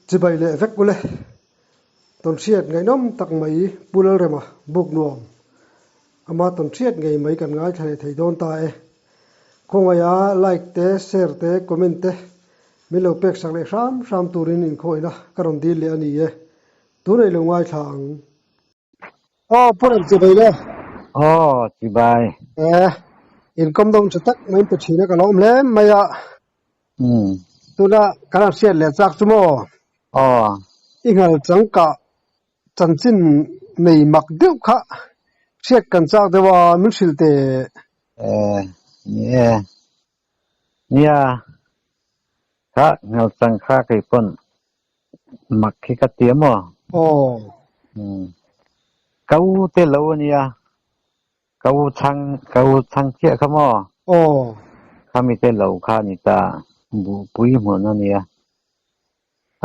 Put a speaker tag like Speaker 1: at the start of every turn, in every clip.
Speaker 1: Chibai leh vek ule. Tawnhriat ngaihnawm tak mai Pu Lalrema buk nuam. Ama tawnhriat ngei mai kan ngaithla leh thei dawn ta e. Khawngaiha like te, share te, comment te min lo pek sak leh hram hram turin inkhawihna ka rawn dil leh a ni e. Tunei lo ngaithla ang. Aw Pu Rem chibai le.
Speaker 2: Aw chibai.
Speaker 1: E, inkawm dawn tha tak mai in pe thin a ka lo awm hle mai a.
Speaker 2: Umm.
Speaker 1: Tuna kan han hriat leh chak chu maw?
Speaker 2: Aw.
Speaker 1: I nghal changkah chanchin nei mak deuh kha hriat kan chak deuh a, min hrilh teh.
Speaker 2: E, ni e. Nia, kha nghal chang kha kei pawn mak hi ka ti a maw?
Speaker 1: Aw.
Speaker 2: Umm. Ka u te lo a nia. Ka u chhang, ka u chhang chiah kha maw?
Speaker 1: Aw.
Speaker 2: Khami te lo kha a ni ta, buhpui hmun a nia.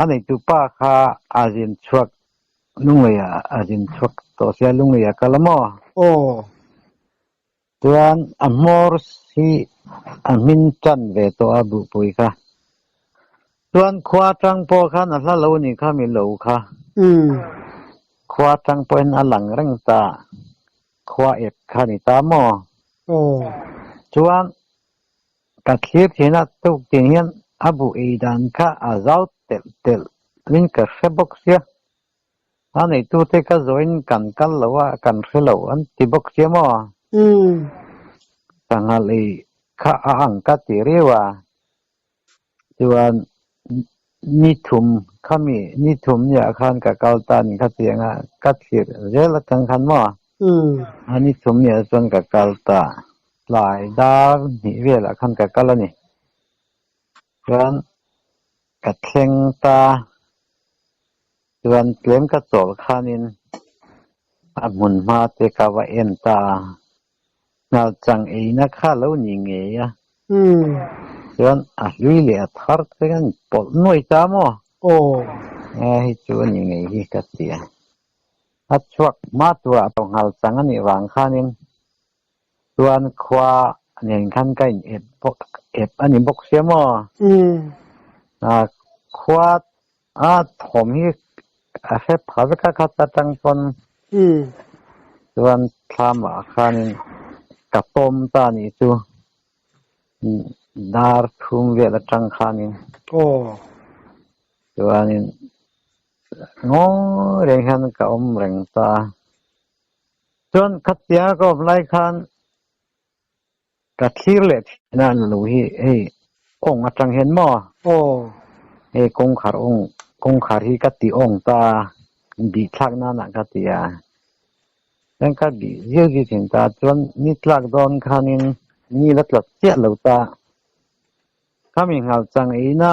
Speaker 2: A neitu pa kha a zin chhuak Lungleiah a zin chhuak tawh sia, Lungleiah kal a maw?
Speaker 1: Aw.
Speaker 2: Chuan a hmawr hi a hmin tan ve tawh a buhpui kha. Chuan khua tang pawh khan a hla lo a nih kha mi lo kha.
Speaker 1: Umm.
Speaker 2: Khua tang pawhin a lang reng ta. Khua ep kha ni ta maw?
Speaker 1: Aw.
Speaker 2: Chuan ka thlir thin a tuk tin hian a buh ei dan kha a zau telh telh in ka hre bawk sia. A neitute ka zawhin kan kal lo a, kan hre lo an ti bawk sia maw?
Speaker 1: Umm.
Speaker 2: Sangha lei kha a ang ka ti riau a. Chuan ni thum khami ni thum niah khan ka kal ta ni kha tiang a, ka thlir zel atang khan maw?
Speaker 1: Umm.
Speaker 2: A ni thum niah chuan ka kal ta. Tlai dar hnih velah khan ka kal a ni. Chuan ka thleng ta. Chuan tlem ka chawl khanin a hmun hma te ka va en ta a, nghal chang eina kha lo ni ngei a. Chuan a hlui leh a thar te kan pawlh nuai ta maw?
Speaker 1: Aw.
Speaker 2: E hei chu a ni ngei hi ka ti a. A chhuak hma turah tawh nghal chang a nih vang khanin chuan khua nen khan ka in ep bawk ep a ni bawk sia maw? Khua a thawm hi a hre pha vek a khat atang pawn chuan thlamah khanin ka tawm ta nih chu dar thum vel atang khanin chuanin ngawi reng hian ka awm reng ta a. Chuan khatia ka awm lai khan ka thlir leh thin a lo hi hei awng atang hian maw?
Speaker 1: Aw.
Speaker 2: Hei kawngkhar awng kawngkhar hi ka ti awng ta bih thlak nanah ka ti a. Chuan ka bih zir zir thin ta chuan ni tlak dawn khanin ni la tla chiah lo ta. Khami nghal chang eina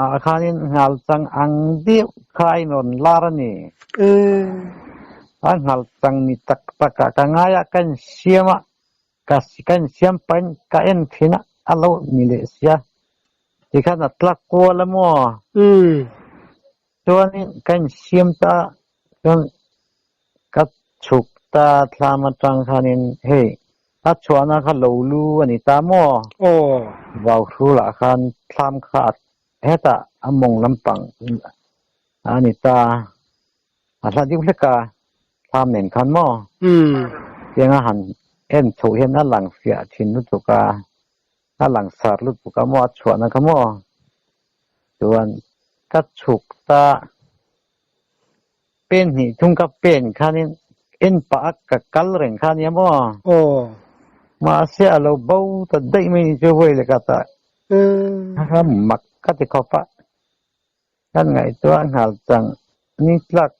Speaker 2: ah khanin nghal chang ang deuh kha a inrawn lar a ni. A nghal chang ni tak tak ah ka ngai a, ka insiam a, ka ka insiam pahin ka en thin a, a lo ni leh sia. Tikhan a tlak kual a maw? Chuanin ka insiam ta a, chuan ka chhuk ta thlam atang khanin hei a chhuahna kha lo lu a ni ta maw?
Speaker 1: Aw.
Speaker 2: Vau hrulah khan thlam kha hetah a mawng lampang a ni ta a hla deuh hlek a thlam nen khan maw?
Speaker 1: Umm.
Speaker 2: Tianga han en chhoh hian a lang fiah thin lutuk a, a lang sar lutuk a maw a chhuahna kha maw? Chuan ka chhuk ta. Pen hnih thung ka pen khanin en pah a ka kal reng kha ania maw?
Speaker 1: Aw.
Speaker 2: Mahse a lo bo ta daih mai ni chu vawi leh ka ta kha mak ka ti khawp a. Kan ngaihtuah nghal chang ni tlak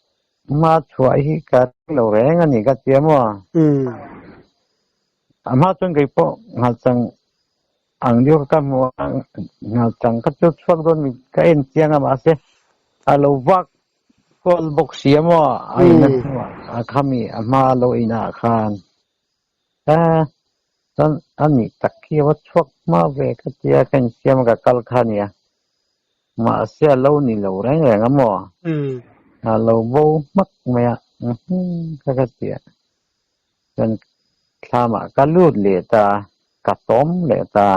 Speaker 2: hma chhuah hi ka ring lo reng a ni ka ti a maw? A hma chuan kei pawh nghal chang Ang deuh ka hmu a, nghal chang ka chu chhuak dawn mi ka en chiang a mahse a lo vak kual bawk si a maw a in a hnuah a khami a hma a lo in ah khan a chuan a nih tak hi a va chhuak hma ve ka tia ka insiam a ka kal kha a nia mahse a lo ni lo reng reng a maw a lo bo hmak mai a ka ka tia. Chuan thlamah ka lut leh ta, ka tawm leh ta.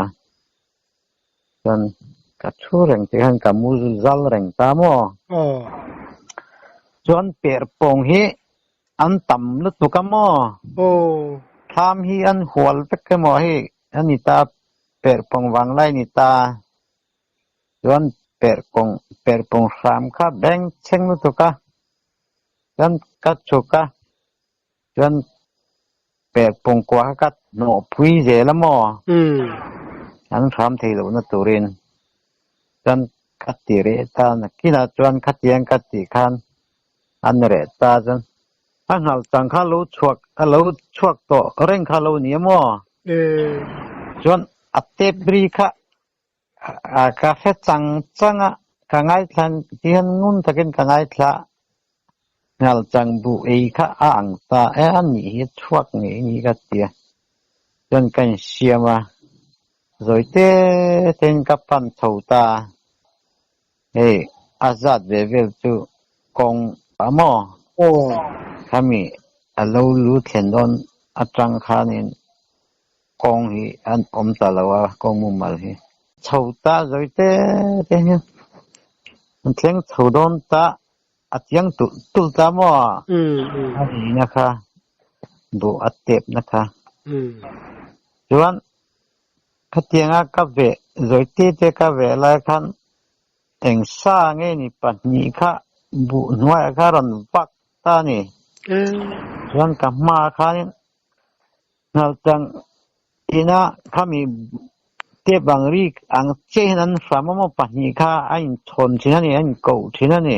Speaker 2: Chuan Ka thu reng tih khan ka mu zal reng ta maw?
Speaker 1: Aw.
Speaker 2: Chuan perhpawng hi an tam lutuk a maw?
Speaker 1: Aw.
Speaker 2: Thlam hi an hual vek emaw hei a ni ta, perhpawng vanglai a ni ta. Chuan perhpawng perhpawng hram kha beng chheng lutuk a, chuan ka chhuk a, Chuan perhpawng kua kha ka hnawh phui zel a maw? An hram thei lohna turin chuan ka ti reh ta nakinah chuan khatiang ka tih khan an reh ta chuan a nghalh chang kha lo chhuak a lo chhuak tawh reng kha lo ni a maw? Chuan a tep ri kha ka hre chang chang a, ka ngaithla ti hian ngun takin ka ngaithla nghal chang buh ei kha a ang ta e a nih hi a chhuak ngei ni ka ti a, chuan ka insiam a, zawi te tein ka pan chho ta, hei a zat ve vel chu kawng a maw? Khami a lo lu thlen dawn atang khanin Kawng hi an awm ta lo a, kawng mumal hi. Chho ta zawi te te hian an thleng chho dawn ta, a chiang tulh tulh ta maw? A nihna kha, buh a tepna kha. Chuan khatianga ka veh zawi te te ka veh lai khan eng sa nge ni pahnih kha buh hnuaiah kha rawn vak ta a ni. Chuan ka hmaah khanin Nghalchang ina khami tep ang ri ang chiah hian an hram a maw pahnih kha a inchhawn thin a ni, a inkoh thin a ni.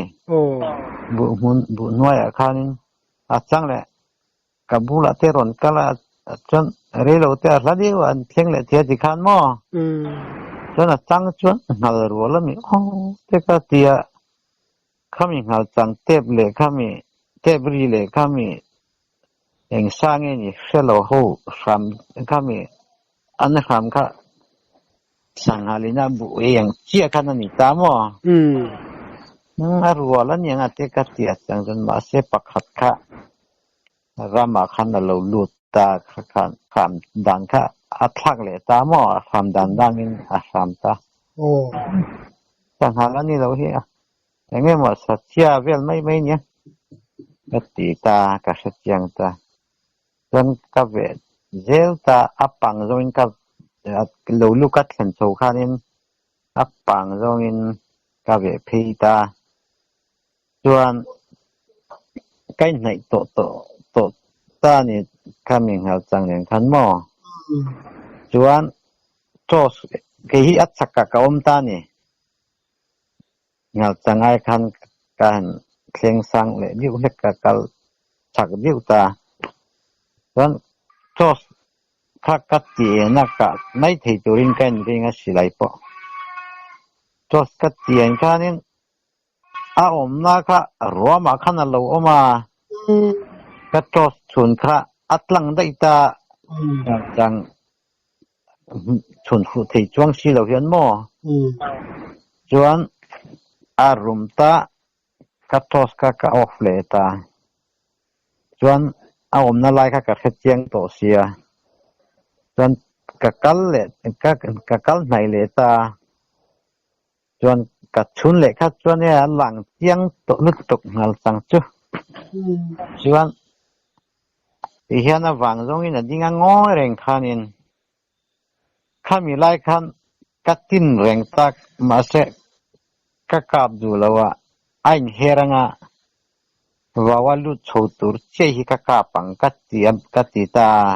Speaker 2: Buh hmun buh hnuaiah khanin a chang leh ka bulah te rawn kal a chuan reilo te a hla deuh a an thleng leh thei a ti khan maw? Chuan a chang chuan nghal rual a ni aw te ka ti a, khami nghalchang tep leh khami tep ri leh khami Eng sa nge ni hre lo ho hram kha mi an hram kha sangha lina buh ei ang chiah khan a ni ta maw? A rual a niang a te ka ti a chang chuan mahse pakhat kha ramah khan a lo lut ta kha khan hram dan kha a thlak leh ta maw? A hram dan dangin a hram ta. Sangha la ni lo hi a. Eng emaw sachia vel mai mai nia ka ti ta, ka hre chiang ta. Chuan ka veh zel ta, a pang zawngin ka lo lu ka thlen chho khanin a pang zawngin ka veh phei ta. Chuan ka inhnaih tawh tawh tawh ta a ni kha mi nghal chang nen khan maw? Chuan toss kei hi a chakah ka awm ta a ni. Nghalchangai khan ka han thleng sang leh deuh hlek ka kal chak deuh ta. Chuan toss kha ka ti en a kah mai thei turin ka inring a silai pawh. Toss ka ti en khanin a awmna kha ruamah khan a lo awm a, ka toss chhun kha a tlang daih ta. Nghalchang Chhun fuh thei chuang si lo hian maw? Chuan a rum ta ka toss kha ka off leh ta. Chuan a awmna lai kha ka hre chiang tawh sia. Chuan ka kal leh ka ka kal hnaih leh ta. Chuan ka chhun leh kha chuan e a lang chiang tawh lutuk nghal chang chu. Chuan Ti hian a vang zawngin a ding a ngawi reng khanin khami lai khan ka tin reng tak mahse ka kap duh lo a, a inher anga vau a lut chho tur chiah hi ka kap ang ka ti a ka ti ta a.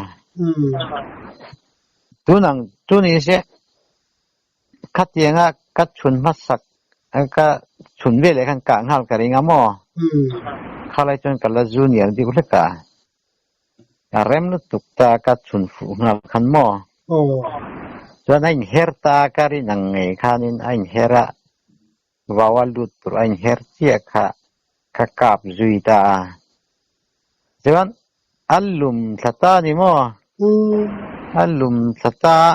Speaker 2: Tunang chu ni se khatianga ka chhun hmasak ka chhun veleh khan kah nghal ka ring a maw? Khalai chuan ka la zu nial deuh hlek a, a rem lutuk ta ka chhun fuh nghal khan maw? Chuan a inher ta ka rin ang ngei khanin a inher a, vau a lut tur a inher chiah kha ka kap zui ta a. Chuan a lum thla ta a ni maw? A lum thla ta a.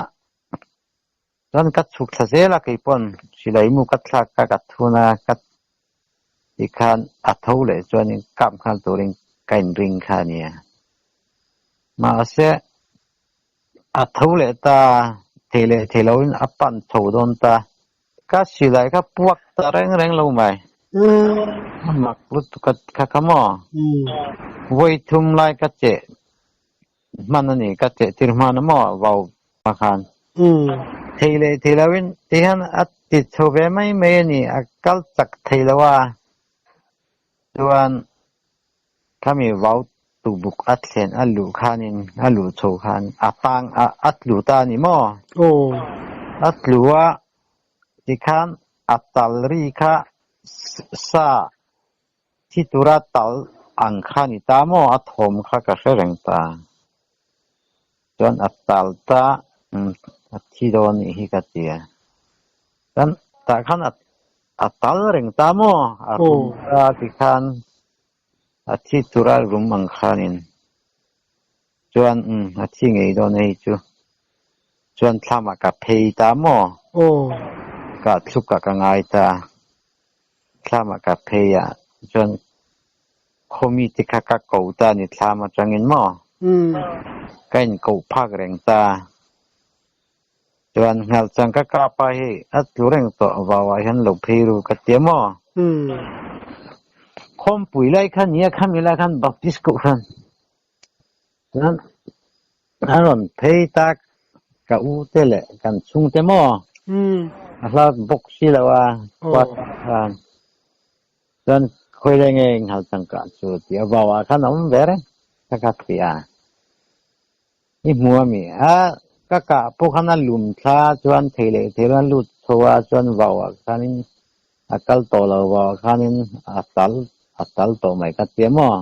Speaker 2: Chuan ka chhuk thla zel a keipawn silai mu ka thlak a ka thun a ka tikhan a tho leh chuanin kap nghal turin ka inring kha a nia. Mahse a tho leh ta thei leh thei loin a pan chho dawn ta. Ka silai kha puak ta reng reng lo mai. A mak lutuk a kha kha maw? Vawi thum lai ka cheh hman a ni, ka cheh tir hman a maw vau pa khan. Thei leh thei loin ti hian a ti chho ve mai mai a ni, a kal chak thei lo a. Chuan khami vau tubuk a thlen a luh khanin a luh chho khan a tang a a tlu ta a ni maw? A tlu a tikhan a tal ri kha sa thi tura tal ang kha ni ta maw? A thawm kha ka hre reng ta. Chuan a tal ta a thi dawn nih hi ka ti a. Chuan tah khan a A tal reng ta maw? A rum ta tikhan a thi tura rum ang khanin chuan umm a thi ngei dawn a hei chu. Chuan thlamah ka phei ta maw? Ka thlukah ka ngai ta. Thlamah ka phei a chuan khawmi te kha ka ko ta a ni thlam atangin maw? Ka inkoh phak reng ta. Chuan nghal chuan ka kap a hei a tlu reng tawh vau ah hian lo phei ru ka ti a maw? Khawmpui lai kha nia khami lai khan Baptist kohhran chuan a rawn phei ta ka u te leh kan chhung te maw? A hla bawk si lo a khua khan chuan khawi lai nge nghal changkah chu tih a vau ah khan a awm ve reng ka ka ti a. I hmu a mi? A, ka kah pawh khan a lum thla chuan thei leh thei lo a lut chho a, chuan vau ah khanin a kal tawh lo, vau ah khanin a tal a tal tawh mai ka ti a maw?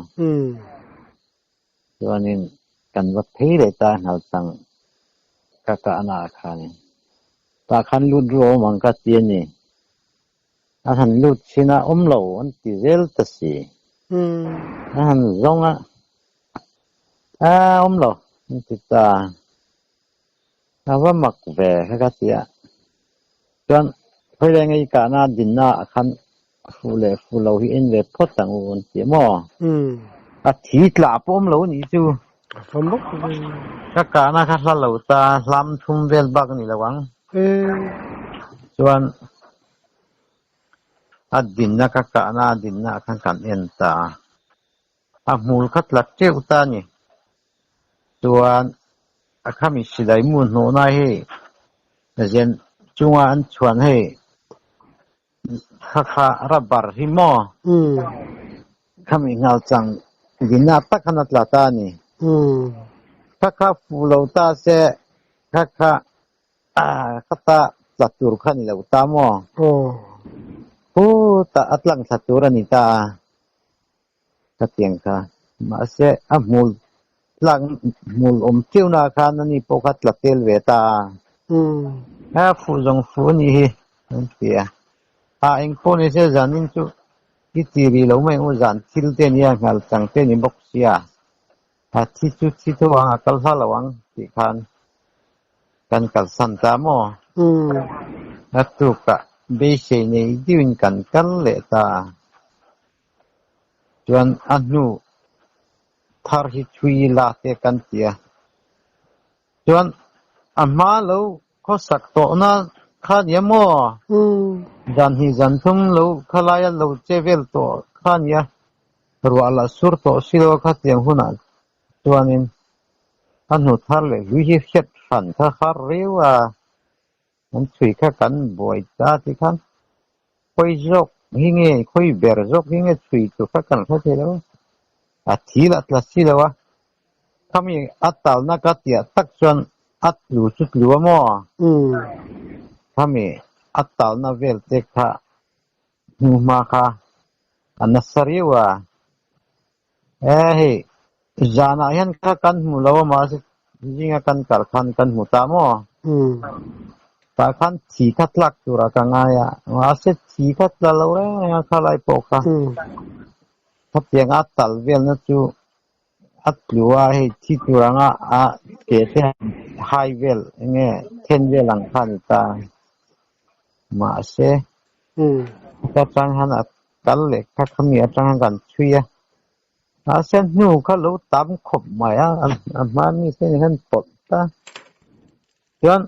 Speaker 2: Chuanin kan va phei leh ta nghal chang ka kahna ah khanin tah khan lut ru awm ang ka ti a ni. A han lut chin a, awm lo an ti zel ta si. A han zawng a, a awm lo an ti ta. A va mak ve kha ka ti a. Chuan khawi leng ei kahna dinna ah khan fu leh fu lo hi en ve phawt ang u an ti a maw? A thi tla pawh awm lo a nih chu.
Speaker 1: A va mak ve.
Speaker 2: Ka kahna kha hla lo ta, hlam thum vel bak a ni lo ang. Chuan a dinna ka kahna a dinna ah khan kan en ta a, a hmul kha tla teuh ta a ni. Chuan a khami silai mu hnawhna hi zen chunga an chhuan hei kha kha rubber hi maw khami nghal chang dinna tak khan a tla ta a ni. Kha kha fuh lo ta se kha kha Ka ta tla tur kha ni lo ta maw? Pu ta a tlang thla tur a ni ta a, ka tiang kha. Mahse a hmul tlak hmul awm chiuna khan ani pawh kha tla tel ve ta a. A fuh zawng fuh a nih hi an ti a. A engpawh ni se zanin chu i ti rih lo mai ang u, zan thil te nia nghal chang te ni bawk sia. A thi chu thi tho ang, a kal hla lo ang tih khan kan kalsan ta maw? A tukah beisei nei deuhin kan kal leh ta. Chuan a hnu thar hi chhui la te kan ti a. Chuan a hma lo khawsak tawhna kha nia maw? Zan hnih zan thum lo khalaia lo che vel tawh kha nia. Ruah lah sur tawh si lo a kha tiang hunah chuanin a hnu thar leh hlui hi hriat hran kha har riau a, an chhui kha kan buai ta tih khan khawi zawk hi nge khawi ber zawk hi nge chhui tur kha kan hre thei lo a, a thi lah tla si lo a, khami a talna ka tiah tak chuan a tlu chu tlu a maw? Khami a talna vel te kha hmuhma kha a nasa riau a, e hei zanah hian kha kan hmu lo a mahse zinga kan kal khan kan hmu ta maw? Tah khan thi kha tlak turah ka ngai a, mahse thi kha tla lo reng reng a khalai pawh kha khatiang a tal velna chu a tlu a hei thi tur anga a ke te hai vel enge then vel ang kha a ni ta mahse ka tang hian a kal leh kha khami atang hian kan chhui a mahse hnu kha lo tam khawp mai a a hma mi te nen hian pawlh ta chuan.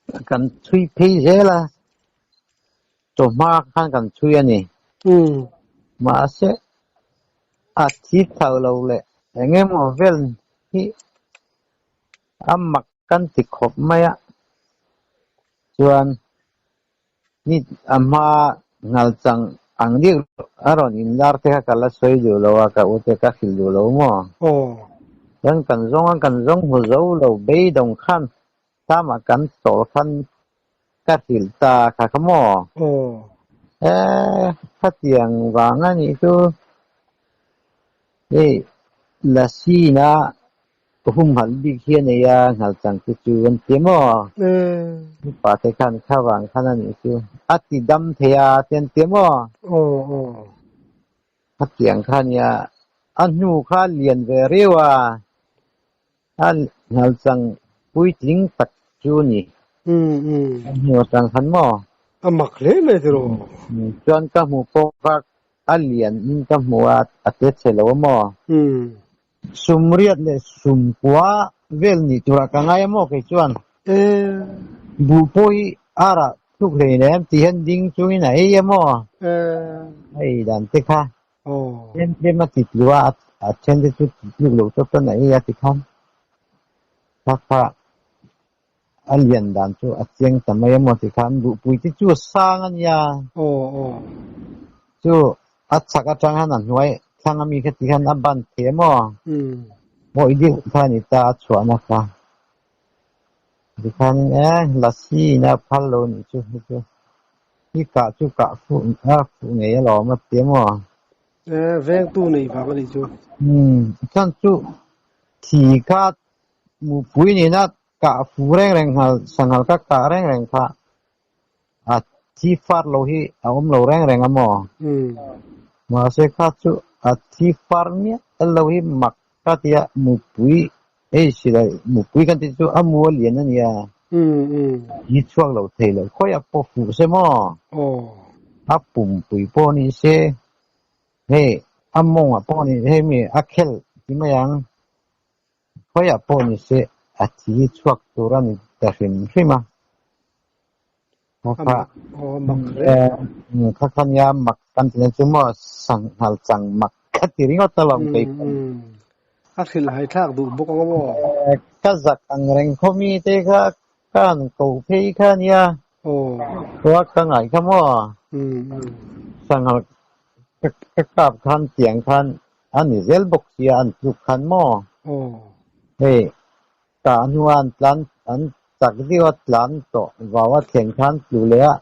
Speaker 2: Kan chhui phei zel a, chawhma khan kan chhui a ni. Mahse, a thi tho lo leh eng emaw vel hi a mak kan ti khawp mai a, chuan ni a hma nghal chang ang deuh a rawn inlar te kha ka la sawi duh lo a, ka ute ka hrilh duh lo maw? Chuan kan zawng a, kan zawng hmu zo lo beidawng khan Tama kan chawl khan ka hrilh ta kha kha maw? Eh, khatiang vang a nih chu. Hei, Lasina humhalh bik hi a nei a, nghal chang te chu an ti maw? Mipa te khan kha vang khan a nih chu. A ti dam thei a te an ti maw? Khatiang kha a nia, a hnu kha lian ve riau a. A nghalchang puitling tak chu ni. A hnu atang khan maw?
Speaker 1: A mak hle mai tiraw?
Speaker 2: Chuan ka hmu pawh kha a lian in ka hmu a, a te chhe lo a maw? Sumriat leh sumkua vel nih turah ka ngai a maw kei chuan? Buh pawh hi a rah thluk hleinem ti hian ding chungin a ei a maw? A ei dan te kha. Tlem tlem a ti tlu a, a then te chu ti tluk lo tawp chuan a ei a ti khan kha kha a lian dan chu a chiang ta mai emaw ti khan duhpui te chu a sang a nia. Chu a chhak atang hian a hnuai thlang ami kha ti khan a ban thei emaw mawi deuh kha a ni ta a chhuahna kha. Tikhan e lasi in a phal lo nih chu hei chu hi kah chu kah fuh a fuh ngei alawm a ti emaw.
Speaker 1: E vengtu nei vang a nih chu.
Speaker 2: Umm chuan chu thi kha mupui nena kah fuh reng reng nghal sanghal ka kah reng reng kha a thi far lo hi a awm lo reng reng a maw? Mahse kha chu a thi far miah lo hi mak ka ti a, mupui hei silai mupui kan tih chu a mu a lian a nia, hi chhuak lo thei lo khawiah pawh fuh se maw? A pumpui pawh ni se, hei a mawngah pawh ni hei mi a khelh ti mai ang. Khawiah pawh ni se a thi chhuak tur a ni ta hrim hrim a. Kha kha nia mak kan ti na chu maw sanghal chang mak ka ti ringawt alawm kei pawh.
Speaker 1: A hrilh hai thlak duh bawk ang maw?
Speaker 2: Ka zak ang reng khaw mi te kha ka han ko phei kha nia. Khua ka ngaih kha maw? Sanghal Ka kap khan tiang khan a ni zel bawk sia an tluk khan maw? Hei kah hnua an tlan an chak deuh a tlan tawh vau a thlen khan tlu leh a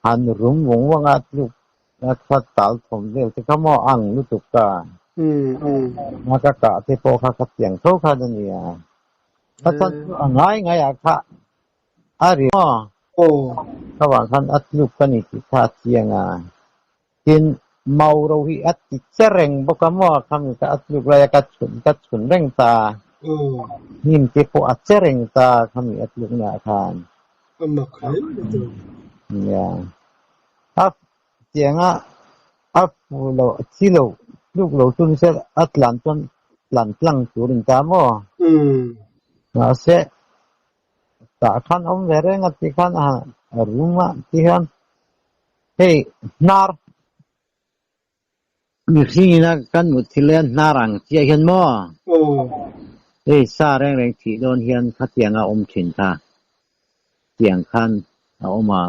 Speaker 2: han rum vung vung a tluk a kha tal thawm vel te kha maw ang lutuk ka. A ka kah te pawh kha ka tiang tho khan a nia. A chhan chu a ngai ngai ah kha A ri maw? Ka vang khan a tluk ka ni tih kha a chiang a. Tin, Mauro hi a ti che reng bawk a maw? Khami kha a tluk lai a ka chhun ka chhun reng ta. Hnim te pawh a che reng ta khami a tluk naah khan.
Speaker 1: A mak hle mai tawh.
Speaker 2: Nia. A tianga a fu lo thi lo tluk lo chu nise a tlan chuan tlan tlang tur in ta maw? Mahse, Tah khan awm ve reng a ti khan a rum a ti hian hei hnar mihring ina kan mut thil hian hnar ang chiah hian maw hei sa reng reng thih dawn hian khatiang a awm thin kha tiang khan a awm a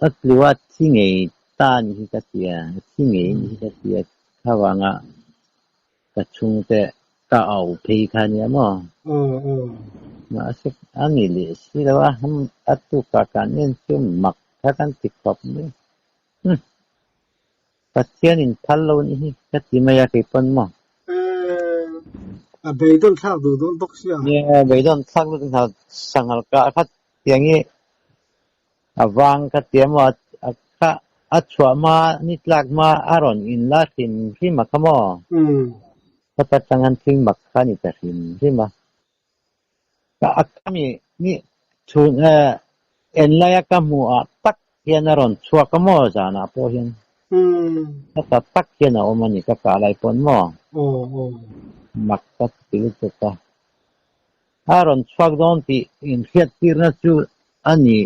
Speaker 2: a tlu a thi ngei ta ni hi ka tia thi ngei ni hi ka tia khavanga Ka chhungte ka au phei kha nia maw? Mahse a ni leh si lo a, a tukah kan en chu mak kha kan ti khawp mai. Umm Pathian in phal lo nih hi ka ti mai a kei pawn maw?
Speaker 1: A beidawn thlak duh dawn bawk sia.
Speaker 2: Nia, beidawn thlak lut nghal sanghal kah kha tiang hi A vang ka ti emaw a kha a chhuah hma ni tlak hma a rawn in la hrim hrim a kha maw? Khata tang an thil mak kha ni ta hrim hrim a. Ka a kami ni chhun en lai a ka hmuh ah tak hian a rawn chhuak a maw zanah pawh hian khata tak hian a awm a ni ka kah lai pawn maw? Mak ka ti lutuk a. A rawn chhuak dawn tih inhriattirna chu a ni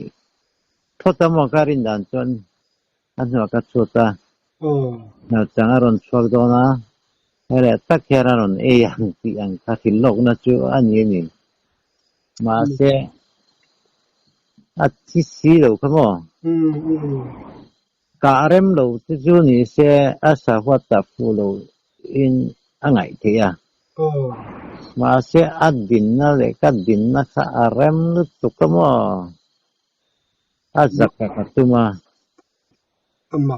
Speaker 2: phawt a maw ka rin dan chuan a hnuah ka chhut a. Hnauchang a rawn chhuak dawn a, heleh tak hian a rawn ei ang tih ang kha hrilhlawkna chu a ni a ni. Mahse, a thi si lo kha maw? Kah rem lo te chu ni se a sahuat tak fuh lo in a ngaih theih a. Mahse a dinna leh ka dinna kha a rem lutuk a maw? A zak a ka tum a.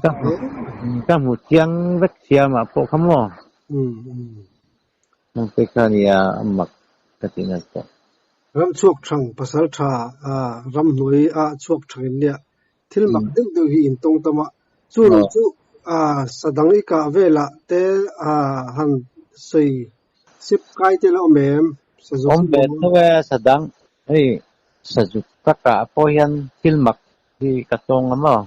Speaker 2: Ka hmu ka hmu chiang vek siamah pawh kha maw? Nangte kha nia a mak ka ti nasa tawh.
Speaker 1: Ram chhuak thang pasal tha ramhnuai ah chhuak thang in nia thil mak deuh deuh hi in tawng tam a, chu lo chu sadang i kah velah te han sawi sep kai te la awm em? Sazuk
Speaker 2: Awm ve tho e sadang hei sazuk ka kah pawh hian thil mak hi ka tawng a maw?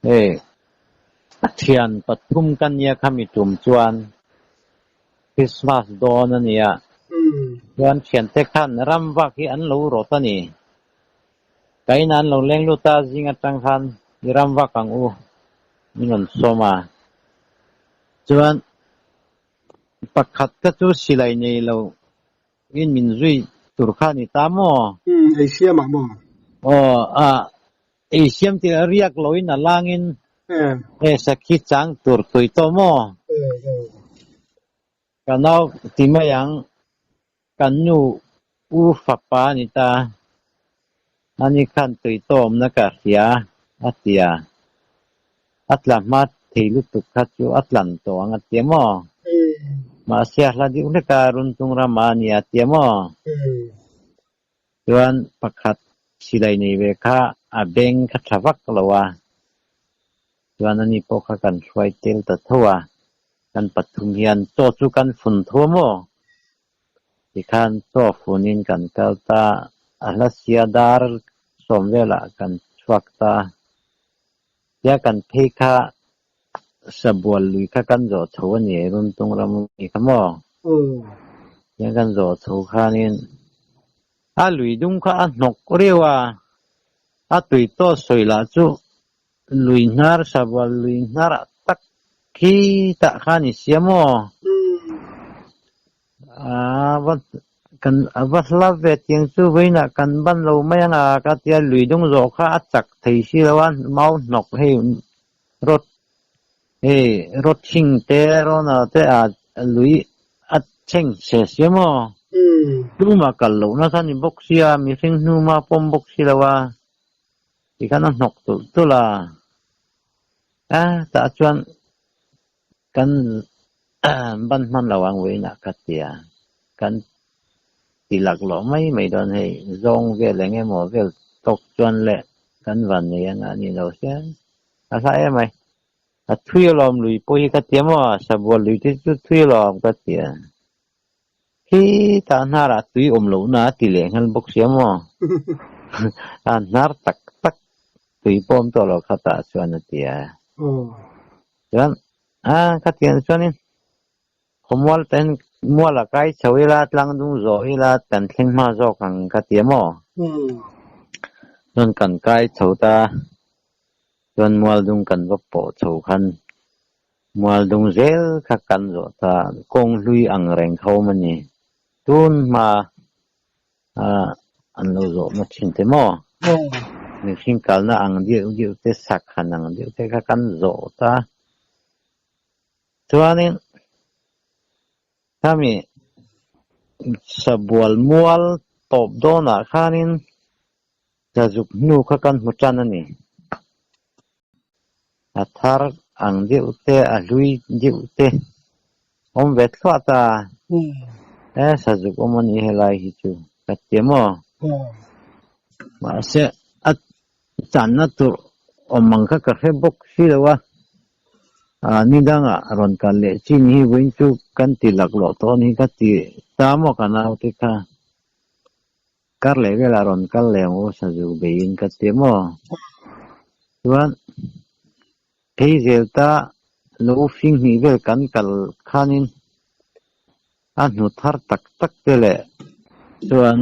Speaker 2: Hei a thian pathum ka nia khami tum chuan Christmas dawn a nia chuan thiante khan ram vak hi an lo rawt a ni. Ka inah an lo leng lut a, zing atang khan i ram vak ang u min rawn sawm a. Chuan pakhat ka chu silai nei lo in min zui tur kha a ni ta maw?
Speaker 1: Umm, ei siam ah maw?
Speaker 2: Aw, a ei siam tih a riak lo in a lang in e sakhi chang tur tui tawh maw? Ka nau ti mai ang. Kan nu u fapa a ni ta, ani khan tui tawmna ka hria a ti a, a tla hma thei lutuk kha chu a tlan tawh ang a ti a maw? Mahse a hla deuh hlek a, Runtung rama a ni a ti a maw? Chuan pakhat silai nei ve kha a beng kha tha vak lo a, chuan ani pawh kha kan hruai tel ta tho a, kan pathum hian chaw chu kan fun tho a maw? Tikhan chaw funin kan kal ta, a hla sia dar sawm velah kan chhuak ta. Tia kan phei kha sabual lui kha kan zawh chho a ni e, Runtung ram a ni kha maw? Tia kan zawh chho khanin a lui dung kha a hnawk riau a, a tui tawh sawi lah chu Lui hnar sabual lui hnar ah tak khi tah khan i siam aw. A va kan a va hla ve tiang chu vawiinah kan ban lo mai ang a ka tia lui dung zawh kha a chak thei si lo a mau hnawk hei rawt hei rawt hing te rawna te a lui a chheng se siam aw. Tumah kal lohna kha ni bawk sia mihring hnuma pawm bawk si lo a. Tikhan a hnawk tulh tulh a, a tah chuan kan ban hman lo ang vawiinah ka ti a, kan ti laklawh mai mai dawn hei zawng vel eng emaw vel tawk chuan leh kan van nei ang a ni lo hian a hla em ai. A thui alawm lui pawh hi ka ti a maw, sabual lui te chu thui alawm ka ti a. Khi tah hnarah tui awm lohna a ti leh nghal bawk sia maw? A hnar tak tak tui pawh awm tawh lo kha tah chuan a ti a. Chuan a khatiang chuanin khawmual ten mual a kai chho ila tlang dung zawh ila kan thleng hma zawk ang ka ti a maw? Chuan kan kai chho ta chuan mual dung kan va pawh chho khan Mual dung zel kha kan zawh ta kawng hlui ang reng kha awm a ni. Tun hma an lo zawhna thin te maw? Mihring kalna ang deuh deuh te, sakhan ang deuh te kha kan zawh ta. Chuanin khami sabual mual tawp dawnah khanin Sazuk hnu kha kan hmu tan a ni. A thar ang deuh te, a hlui deuh te awm ve thluah ta. E sazuk awm a ni helai hi chu ka ti maw? Mahse a channa tur awm ang kha ka hre bawk si lo a, ni dangah rawn kal leh chin hi vawiin chu kan ti laklawh tawh a ni ka ti ta maw ka naute kha. Kar leh velah rawn kal leh ang u Sazu beiin ka ti maw? Chuan phei zel ta lo fing hnih vel kan kal khanin A hnu thar tak tak te leh chuan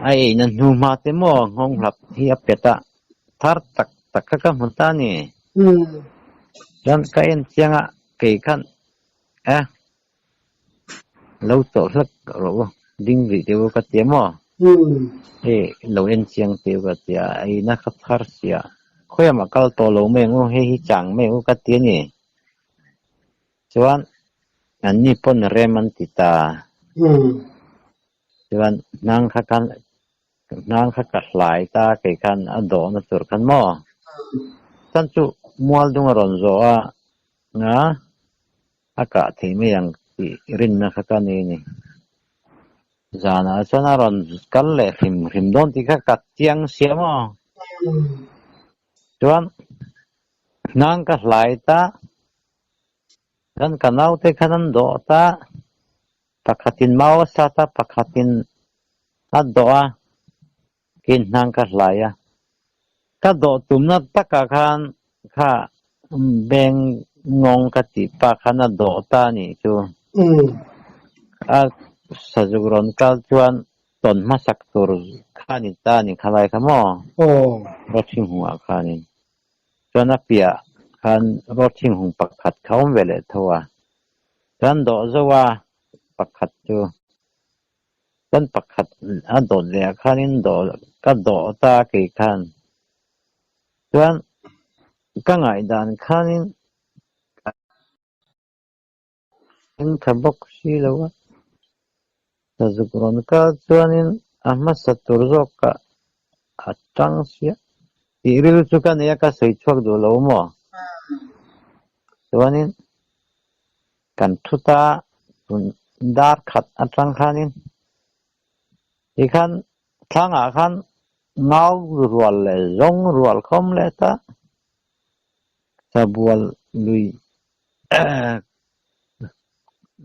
Speaker 2: a eina hnu hma te maw nghawng hlap hi a pet a, thar tak tak kha ka hmu ta a ni. Chuan ka en chiang a, kei khan e lo chawlh hlek rawh u, ding rih teh u ka ti a maw? Hei lo en chiang teh u ka ti a, eina kha thar sia khawiamah kal tawh lo mai ang u, hei hi chang mai ang u ka ti a ni. Chuan anni pawn rem an ti ta. Chuan hnang kha khan hnang kha ka hlai ta kei khan a dawhna tur khan maw? Chuan chu mual dung a rawn zawh a nga a kah thei mai ang tih rinna kha ka nei a ni. Zanah chuan a rawn kal leh hrim hrim dawn tih kha ka chiang sia maw? Chuan hnang ka hlai ta. Kan ka naute khan an dawh ta, pakhatin mau a sat a, pakhatin a dawh a, kei hnang ka hlai a. Ka dawh tumna takah khan kha beng ngawng ka tih pa khan a dawh ta a nih chu. A sazuk rawn kal chuan tawn hmasak tur kha a ni ta a ni khalai kha maw? Rawthing hungah khanin. Chuan a piah khan rawthing hung pakhat kha awm ve leh tho a, chuan dawh zo a pakhat chu chuan pakhat a dawt leh ah khanin dawh ka dawh ta kei khan chuan ka ngaihdan khanin Eng tha bawk si lo a, sazuk rawn kal chuanin a hmasa tur zawkah a tang sia. Tih ril chu ka nei a, ka sawi chhuak duh lo maw? Chuanin kan thu ta tun dar khat atang khanin tikhan thlangah khan ngau rual leh zawng rual khawm leh ta sabual lui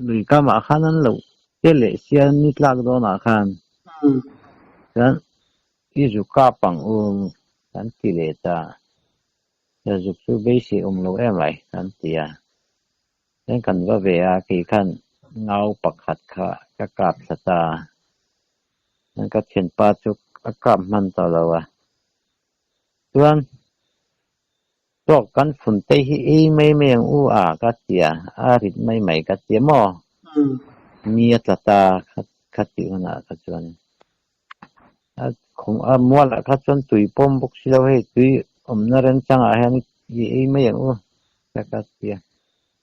Speaker 2: Lui kamah khan an lo che leh sia ni tlak dawnah khan chuan i zu kap ang u kan ti leh ta, zuk chu beisei awm lo em ai kan ti a, chuan kan va ve a kei khan ngau pakhat kha ka kap thla ta a, chuan ka thianpa chu a kap hman ta lo a, chuan. Tawk kan fun te hi ei mai mai ang u a ka ti a, a rit mai mai ka ti a maw? Mi a tla ta kha tih hunah kha chuan a khum a mualah kha chuan tui pawm bawk si lo hei tui awmna remchangah hian i ei mai ang u ka ka ti a.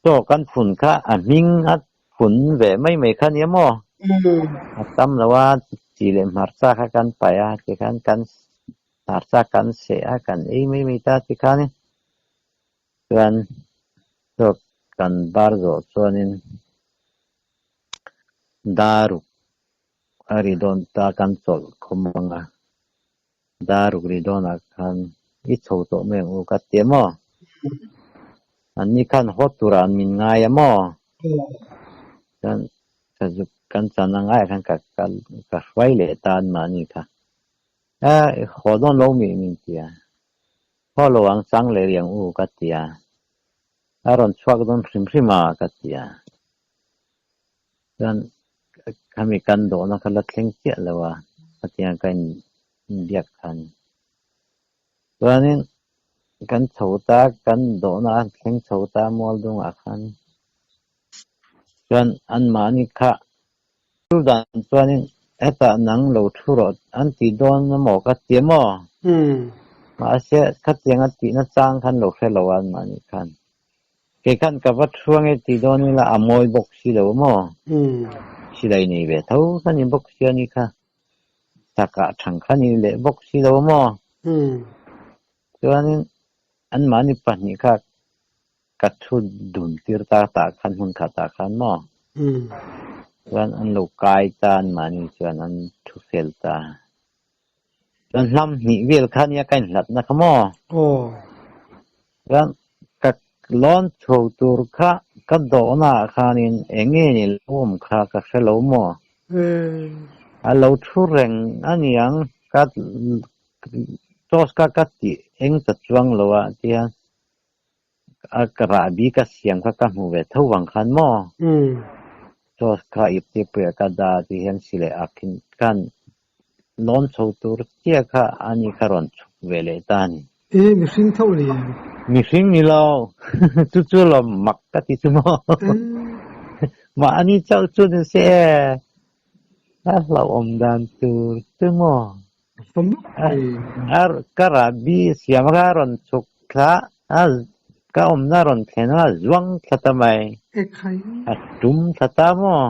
Speaker 2: Tawk kan fun kha a hming a fun ve mai mai kha nia maw? A tam lo a chi leh hmarcha kha kan paih a tikhan kan Hmarcha kan seh a, kan ei mai mai ta ti khan in chuan thawk kan bar zawh chuanin daruk a ri dawn ta kan chawlh khawm ang a, daruk ri dawnah khan i chho tawh mai ang u ka ti a maw? Anni khan haw turah an min ngai a maw? Chuan sazuk kan chan ang aiah khan ka ka hruai leh ta an mahni kha. Haw dawn lo mi min ti a, haw lo ang chang leh riang u ka ti a, a rawn chhuak dawn hrim hrim a ka ti a, chuan khami kan dawhna kha la thleng chiah lo a, khatiang ka inbiak khan. Chuanin kan chho ta, kan dawhna a thleng chho ta Mualdungah khan chuan anmahni kha Chu dan chuanin hetah nang lo thu rawh an ti dawn emaw ka ti emaw? Mahse khatiang a tihna chang khan lo hre lo a anmahni khan. Kei khan ka va thu ange ti dawn ila a mawi bawk si lo emaw? Silai nei ve tho kha ni bawk si a ni kha. Sakah thang kha ni leh bawk si lo emaw? Chuanin anmahni pahnih kha Ka thu dun tir ta tah khan hmun khat ah khan maw? Chuan an lo kai ta an mahni chuan an thu fel ta. Chuan hlam hnih vel kha nia ka inhlatna kha maw? Chuan ka lawn chho tur kha ka dawhna ah khanin eng nge ni lo awm kha ka hre lo maw? A lo thu reng a niang ka toss kha ka tih eng ta chuang lo a tia. A ka rahbi ka siam kha ka hmu ve tho vang khan maw? Torch kha ipte puiah ka dah a tih hian silai ak in khan lawn chho tur chiah kha ani kha rawn chhuk ve leh ta a ni.
Speaker 1: E, mihring tho ni em?
Speaker 2: Mihring ni lo, chu chu lo mak ka ti chu maw? Mahni chauh chu ni se e, a hlauhawm dan tur chu maw? Ka rahbi siam kha a rawn chhuk thla a, ka awmna rawn thlen a zuang thla ta mai. A tum thla ta maw?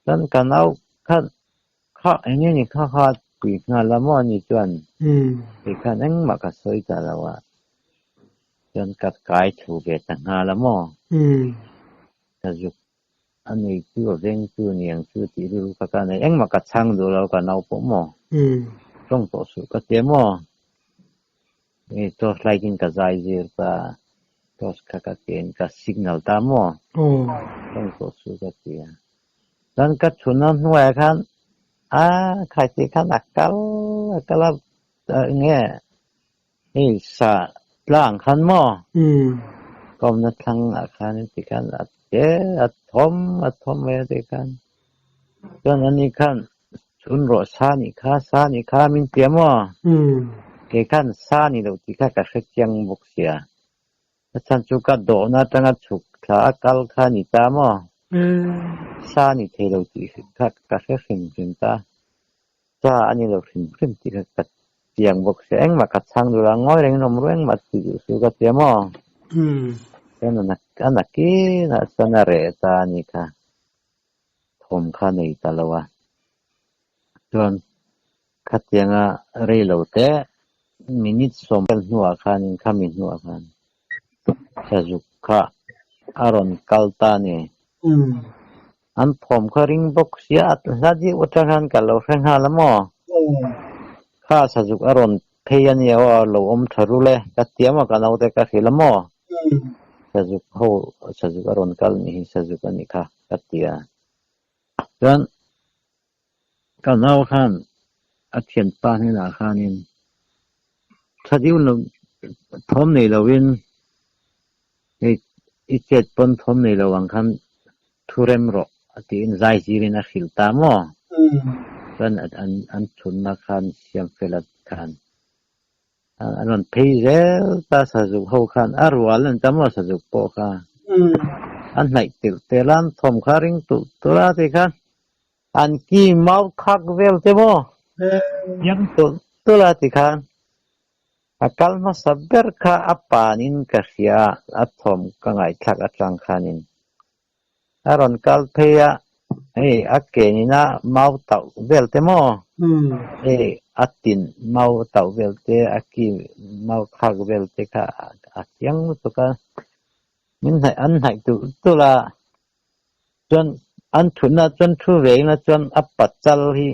Speaker 2: Chuan ka nau kha kha eng nge ni kha kha pui nghal a maw ani chuan kei khan engmah ka sawi ta lo a, chuan ka kai thu ve ta nghal a maw? Ka zuk A nei chu a veng chu ni ang chu tih rilru kha ka nei. Engmah ka chhang duh lo ka nau pawh maw? Tawng tawh suh ka tia maw? Hei torch light in ka zai zir ta, torch kha ka tia in ka signal ta maw? Tawng tawh suh ka tia. Chuan ka chhun a hnuaiah khan a khai tih khan a kal a kal a enge Hei sa tlang khan maw? Ka awmna thlang ah khan ti khan a che a thawm a thawm mai a ti khan. Chuan ani khan chhun rawh sa nih kha sa nih kha min tia maw? Kei khan sa ni loh tih kha ka hre chiang bawk sia. A chhan chu ka dawhna atanga chhuk thla a kal kha ni ta maw? Sa ni thei lo tih kha ka hre hrim hrim ta. Cha a ni lo hrim hrim tih kha ka chiang bawk sia, engmah ka chhang duh lo a, ngawi rengin awm ruih engmah ti duh suh ka ti a maw? Chuan a nakinah chuan a reh ta a ni kha, thawm kha nei ta lo a. Chuan khatianga rei lo te minute sawm vel hnuah khanin khami hnuah khan Sazuk kha a rawn kal ta a ni. An thawm kha ring bawk sia a hla deuh atang khan ka lo hre nghal a maw? Kha Sazuk a rawn phei a nia aw a lo awm tha rul e, ka ti a maw ka naute ka hrilh a maw? Sazuk ho Sazuk a rawn kal nih hi Sazuk a nih kha ka ti a. Chuan ka nau khan a thianpa hnenah khanin tha deuh lo thawm nei loin hei i chet pawn thawm nei lo ang khan thu rem rawh a tiin zai zirin a hrilh ta maw? Chuan an thunna khan siam fel at khan an rawn phei zel ta sazuk ho khan a rual an ta maw sazuk pawh kha an hnaih tirh tel a an thawm kha ring tulh tulh a ti khan an ki mau khak vel te maw yang tulh tulh a ti khan a kal hmasa ber kha a panin ka hria a thawm ka ngaihthlak atang khanin A rawn kal phei a, hei a ke nina mau tauh vel te maw? Hei a tin mau tauh vel te, a ki mau khak vel te kha a chiang lutuk a, min hnaih an hnaih tulh tulh a, chuan an thutna chuan thu ve ila chuan a pachal hi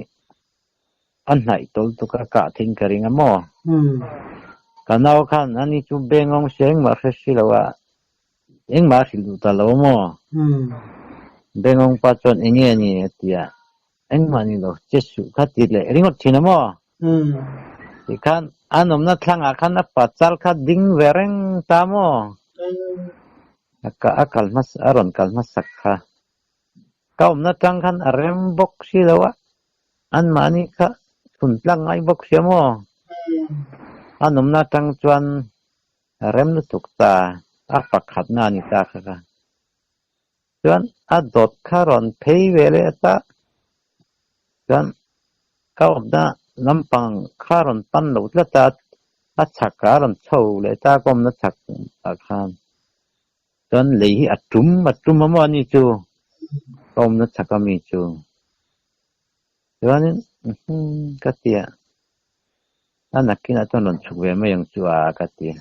Speaker 2: a hnaih tawlh tuk a kah thin ka ring a maw? Ka nau khan ani chu bengawng si engmah hre si lo a, Engmah a hrilh duh ta lo maw? Bengawng pa chuan eng nge ni a ti a, engmah ni lo, che suh kha ti leh ringawt thin a maw? Tikhan an awmna thlangah khan a pa chal kha ding ve reng ta maw? A kal hmasa, a rawn kal hmasak kha. Ka awmna tlang khan a rem bawk si lo a, anmahni kha chhun tlang ngai bawk si a maw? An awmna tang chuan Rem lutuk ta, a pakhatna a ni ta kha kha. Chuan a dawt kha rawn phei ve leh ta. Chuan ka awmna lampang kha rawn pan lo tlat a, a chhak a rawn chho leh ta ka awmna chhak ah khan. Chuan lei hi a tum a tum a maw ani chu ka awmna chhak ami chu. Chuanin ka ti a, a nakinah chuan rawn chhuk ve mai ang chu a ka ti a.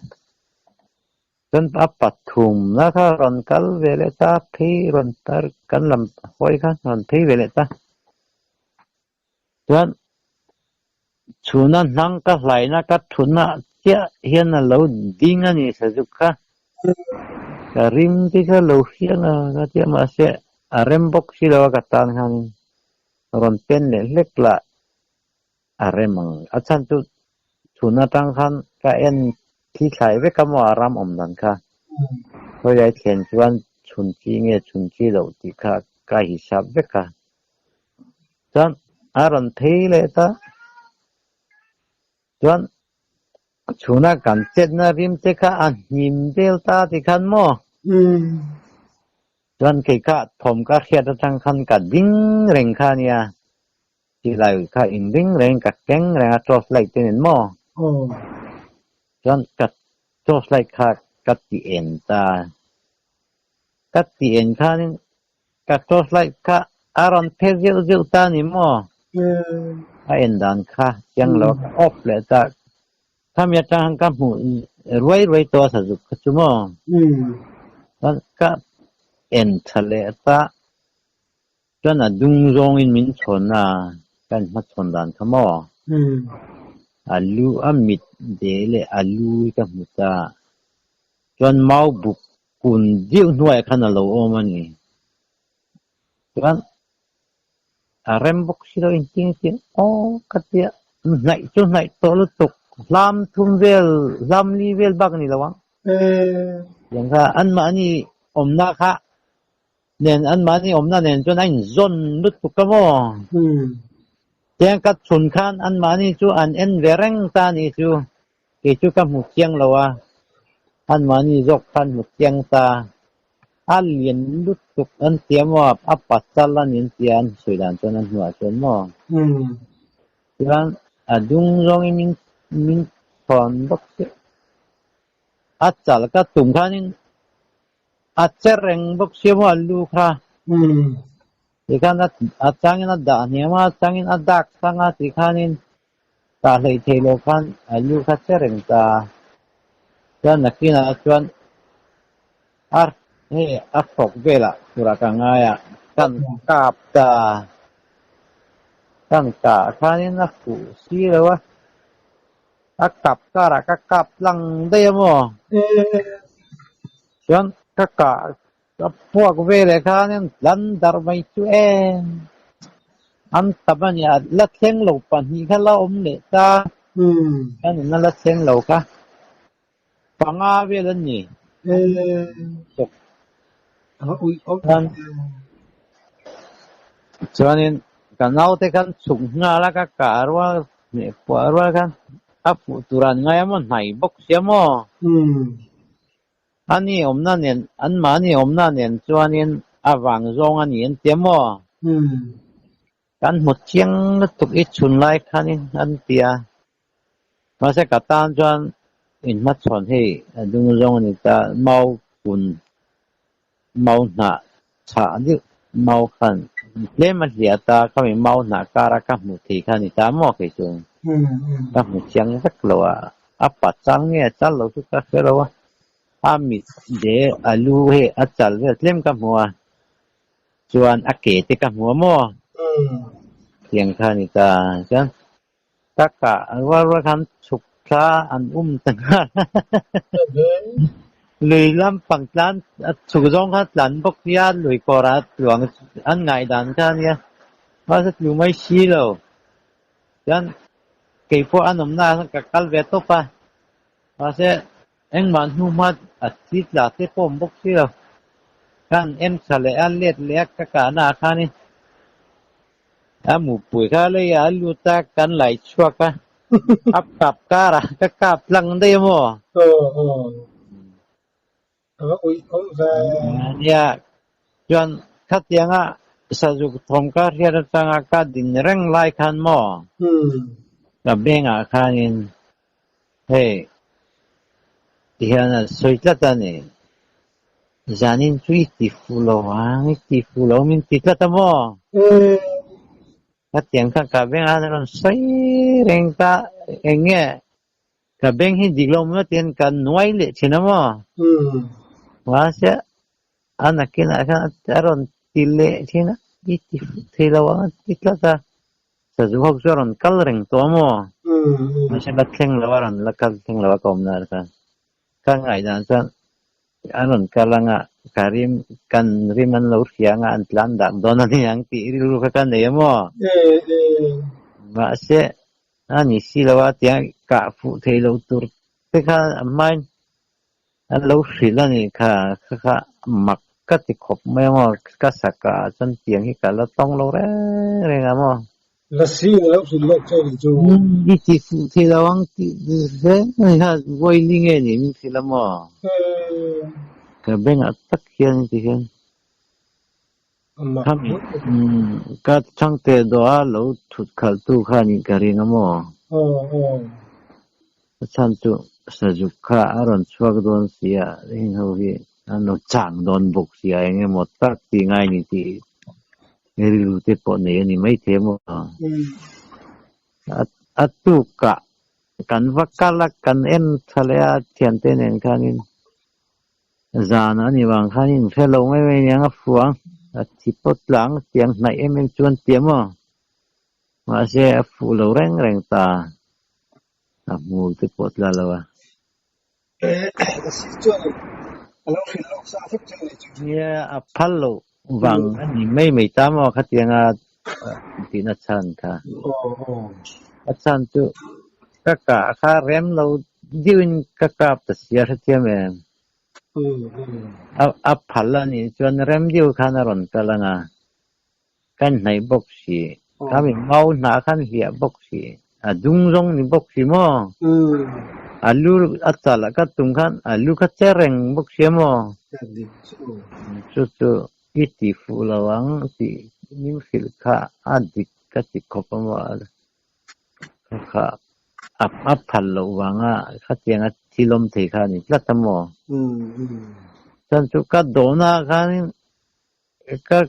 Speaker 2: Chuan a pathumna kha rawn kal ve leh ta, phei rawn tar kan lam hawi kha rawn phei ve leh ta. Chuan chhuna hnang ka hlaina ka thutna chiah hian a lo ding a ni Sazuk kha. Ka rim te kha lo hriat a ka ti a, mahse a rem bawk si lo a ka tan khanin. Rawn pen leh hlek lah a rem ang. A chhan chu chhun atang khan ka en thi thlai vek a maw a ram awm dan kha. Khawilai thlen chuan chhun chi nge chhun chi loh tih kha ka hisap vek a. Chuan a rawn phei leh ta. Chuan chhuna kan chetna rim te kha a hnim vel ta ti khan maw? Chuan kei kha thawm ka hriat atang khan ka ding reng kha a nia. Silai kha inring reng ka keng reng a torch light te nen maw? Chuan ka torch light kha ka ti en ta. Ka ti en khanin ka torch light kha a rawn phe zeuh zeuh ta a ni maw? A en dan kha chiang lo ka off leh ta. Khami atang khan ka hmuh ruai ruai tawh a sazuk kha chu maw? Chuan ka en tha leh ta. Chuan a dung zawngin min chhawn a, ka inhmachhawn dan kha maw? A lu a mit de leh a lu hi ka hmu ta. Chuan mau buk kun deuh hnuaiah khan a lo awm a ni. Chuan a rem bawk si lo engtin engtin aw ka tia hnaih chu hnaih tawh lutuk hlam thum vel hlam li vel bak a ni lo ang. Tiang kha anmahni awmna kha nen anmahni awmna nen chuan a inzawn lutuk a maw? Tiang ka chhun khan anmahni chu an en ve reng ta a nih chu. Kei chu ka hmu chiang lo a, anmahni zawk khan hmu chiang ta. A lian lutuk an tia maw, a pasal a ni an tia an sawi dan chuan an hnuah chuan maw. Chuan a dung zawngin min min thawn bawk chiah. A chal ka tum khanin A che reng bawk sia maw a lu kha. Tikhan a changin a dah hniam a, a changin a dak sang a tikhanin tah hleih theih loh khan a lu kha che reng ta. Chuan nakinah chuan a hei a hrawk velah turah ka ngai a, kan kap ta. Kan kah khanin a fuh si lo a. A kap karah ka kap tlang daih a maw? Chuan ka kah ka puak ve leh khanin tlan darh mai chu e. An tam a nia, la thleng lo pahnih kha la awm leh ta. Kan inna la thleng lo kha panga vel an ni. Chuanin ka naute khan chhuk nghal a, ka kah rual Hmeh puah rual khan a fuh tur an ngai a maw hnai bawk sia maw? A ni awmna nen anmahni awmna nen chuanin a vang zawng a ni an tia maw? Kan hmu chiang lutuk i chhun lai khanin an tia. Mahse ka tan chuan inhmachhawn hei a dung zawng a ni ta mau kun Mau hnah chhah deuh mau khan tlem a hliah ta khami mau hnah kara ka hmu thei kha ni ta maw kei chu ka hmu chiang vek lo a, a pa chal nge a chal lo chu ka hre lo a, a mit de a lu hei a chal vel tlem ka hmu a, chuan a ke te ka hmu a maw tiang kha ni ta chuan Ka kah rual rual khan chhuk thla an um ta nghal. Lui lampang tlan a chhuk zawng kha tlan bawk nia lui kawrah tluang an ngaihdan kha ania. Mahse tlu mai si lo. Chuan kei pawh an awmna ah khan ka kal ve tawp a. Mahse engmah hnu hma a thi tla te pawh awm bawk si lo. Khan en tha leh a let leh a ka kahna ah khanin A mupui kha lei ah a lut a, kan lai chhuak a, a kap kar ah ka kap tlang daih a maw?
Speaker 1: Aw aw, a va uih awm ve.
Speaker 2: Nia, chuan khatianga sazuk thawm ka hriat atanga ka din reng lai khan maw? Ka bengah khanin hei tihian a sawi tlat a ni. Zanin chu i ti fuh lo ang, i ti fuh lo min ti tlat a maw? Khatiang kha ka beng a rawn sawi reng ta, eng nge ka beng hi dik lo maw tiin ka nuai leh thin a maw? Mahse a nakinah khan a rawn ti leh thin a, i ti fuh thei lo ang a ti tlat a, sazu ho chu a rawn kal reng tawh a maw? Mahse la thleng lo a rawn la kal thleng lo a ka awmna khan. Ka ngaihdan chuan an rawn kal anga ka rim kan rim an lo hria anga an tlan dak dawn a ni ang tih rilru kha ka nei a maw? Mahse a ni si lo a tiang kah fuh thei lo tur te kha a hmain an lo hrilh a ni kha kha kha mak. ka ti khawp mai a maw, ka sa kah ah chuan tiang hi ka la tawng lo reng reng a maw.
Speaker 1: Lasi a lo hrilh lawk che a nih chu.
Speaker 2: I ti fuh thei lo ang tih reng a ni kha, vawi nge ni min hrilh a maw? Ka bengah tak hian ti hian khami ka chhangte dawh a lo thut khalh tu kha nih ka ring a maw? A chhan chu sazuk kha a rawn chhuak dawn si a, heng ho hi an lo chang dawn bawk si a, eng emaw tak tih ngai ni tih rilru te pawh nei a ni maithei a maw? A tukah kan va kal a, kan en tha leh a thiante nen khanin zan a ni vang khanin hre lo mai mai aniang a fuang a thi pawt tlang tiang hnaih em em chuan ti a maw? Mahse a fuh lo reng reng ta, a hmul te pawh tla lo a.
Speaker 1: Lasi chuan a lo hrilh lawk sa vek che a ni chu.
Speaker 2: Nia, a phal loh vang a ni mai mai ta maw khatianga tihna chhan kha. A chhan chu ka kah kha rem lo deuhin ka kap ta sia hrethiam em. A phal a nih chuan rem deuh khan a rawn kal ang a. Kan hnaih bawk si. Khami mau hnah khan hliah bawk si. A dung zawng ni bawk si maw? A lu a chal ah ka tum khan a lu kha che reng bawk si a maw? Chu chu i ti fuh lo ang tih min hrilh kha a dik ka ti khawp a maw? Kha kha a phal loh vanga khatianga thil awm thei kha a ni tlat a maw? Chuan chu ka dawhna ah khanin Ka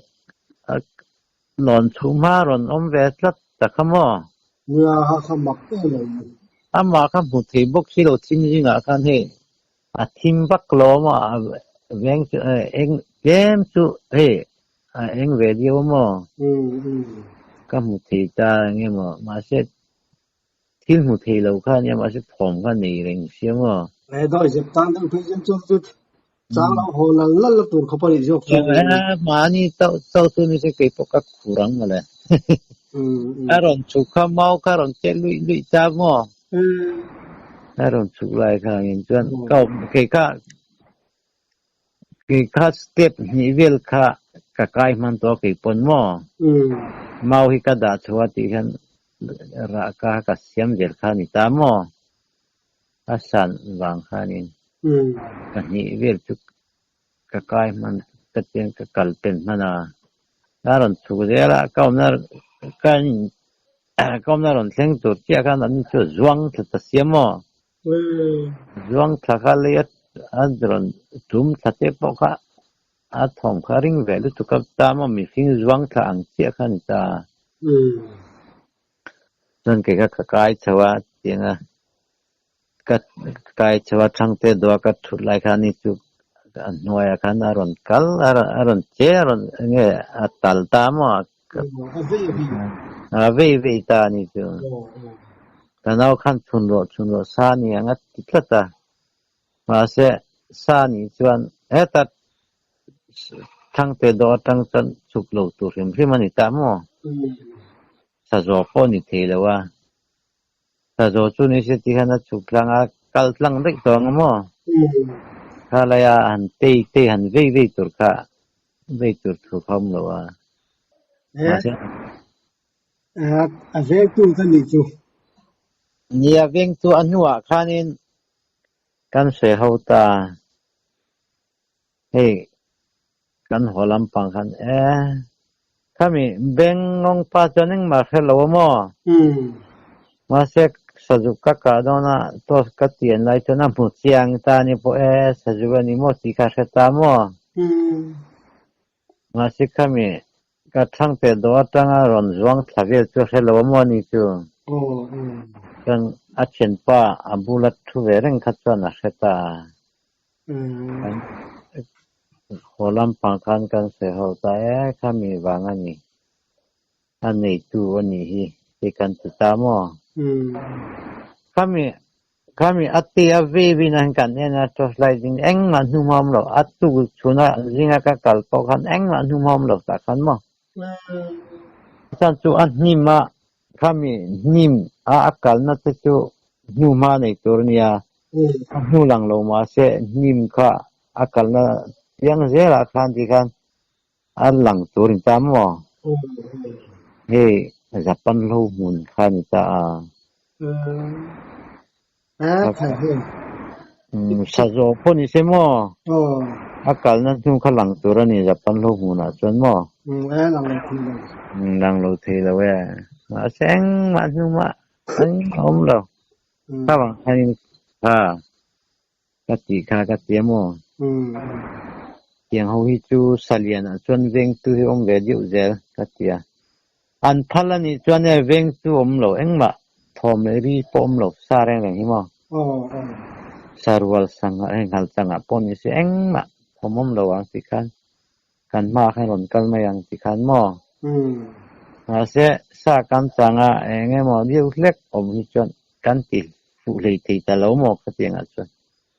Speaker 2: lawn chhuh hma rawn awm ve tlat ta kha maw?
Speaker 1: Nia, ha kha mak em em.
Speaker 2: Amah kha hmu thei bawk si lo thim zingah khan hei a thim vak lo a maw a veng chu eng tlem chu hei a eng ve diau a maw? Ka hmu thei ta eng emaw mahse thil hmu thei lo kha ania mahse thawm kha nei reng sia maw?
Speaker 1: He dawihzep tan deuh phei chuan chuan chu Chang lo haw lal lal la tur khawp a nih zawk chu.
Speaker 2: Mahni chauh chauh chu ni se kei pawh ka khur ang mawle. A rawn chhuk kha mau kha rawn che luih luih ta maw? A rawn chhuk lai kha angin chuan ka awm kei kha kei kha step hnih vel kha ka kai hman tawh a kei pawn maw? Mau hi ka dah chho a tih hian rah ka ka siam zel kha a ni ta maw? A san vang khanin ka hnih vel chu ka kai hman ka chian ka kal pen hman a, a rawn chhuk zel a, ka awmna ka ka awmna rawn thleng tur chiah khan an chu a zuang thla ta sia maw? Zuang thla kha lei a a rawn tum thla te pawh kha a thawm kha a ring ve lutuk a ta maw mihring zuang thla ang chiah kha a ni ta. Chuan kei kha ka kai chho a tiang a ka kai chho a Thangte dawh a ka thut lai khan ni chu a hnuaiah khan a rawn kal a rawn che a rawn eng nge a tal ta maw a vei vei ta a ni chu ka nau khan chhun rawh chhun rawh sa ni ang a ti tlat a mahse sa nih chuan heta Thangte dawh atang chuan chhuk lo tur hrim hrim a ni ta maw? Sazaw pawh a ni thei lo a, sazaw chu ni se ti hian a chhuk tlang a, kal tlang daih tawh ang maw? Kha laia han tei tei han vei vei tur kha vei tur thu kha awm lo a. Mahse.
Speaker 1: A vengtu ka nih chu.
Speaker 2: Nia vengtu a hnuah khanin kan sawi ho ta. Hei kan haw lampang khan e khami bank ngawng pa chuan engmah hre lo a maw? Mahse sazuk ka kah dawn a toss ka tian lai chuan a hmu chiang ta a ni pawh e sazuk a ni maw tih kha hre ta maw? Mahse khami ka thangte dawh atanga rawn zuang thla vel chu hre lo a maw ni chu? Chuan a thianpa a bula thu ve reng kha chuan a hre ta a. Haw lampang khan kan sawi ho ta e, khami vang a ni. A neitu a nih hi tih kan ti ta maw? Khami khami a ti a vei vin a kan en a torchlight in engmah hnu hma awm lo a tuk chhuna zinga ka kal pawh khan engmah hnu hma awm lo tah khan maw? Chuan chu a hnim a khami hnim a a kalna te chu hnu hma nei tur a nia. A hnu lang lo mahse hnim kha a kalna Chiang zelah khan ti khan a lang tur in ta maw? Hei Japan hlo hmun kha ni ta a. Sazaw pawh ni se maw? A kalna hnu kha lang tur a ni Japan hlo hmunah chuan maw? Lang lo thei lo e. Mahse engmah hnu mah engmah a awm lo. Kha vang khanin kha Ka tih kha ka ti a maw? Tiang ho hi chu Salianah chuan vengtu hi awm ve deuh zel ka ti a. An phal a nih chuan e vengtu awm lo engmah thawm leh ri pawh awm lo sa reng reng hi maw? Sarual sangha hei nghal changah pawh ni se engmah thawm awm lo ang tih khan kan hmaah khan rawn kal mai ang tih khan maw? Mahse sa kan changa eng emaw deuh hlek awm hi chuan kan ti fuh hlei thei ta lo maw khatiangah chuan?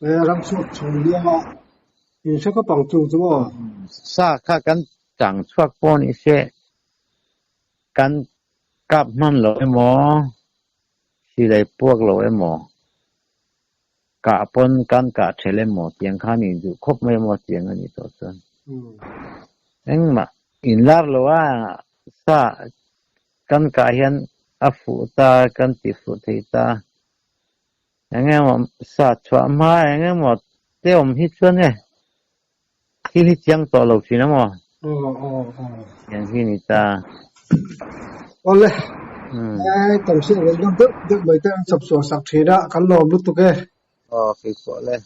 Speaker 1: E ram chhuak chhung nia in hre khawp ang chung chu maw?
Speaker 2: Sa kha kan chang chhuak pawh ni se kan kap hman lo emaw, silai puak lo emaw, Kah pawn kan kah ṭhel emaw tiang khan in duh khawp mai emaw tiang a nih tawh chuan engmah inlar lo a, sa kan kah hian a fuh ta kan ti fuh thei ta, eng emaw sa chhuah hma eng emaw te awm hi chuan e thil hi chiang tawh lo thin emaw tiang hi a ni ta.
Speaker 1: Awle, tam hriat reng deuh deuh deuh mai te an chawp chhuah sak thin a, kan lawm lutuk e.
Speaker 2: Aw, keipawh le.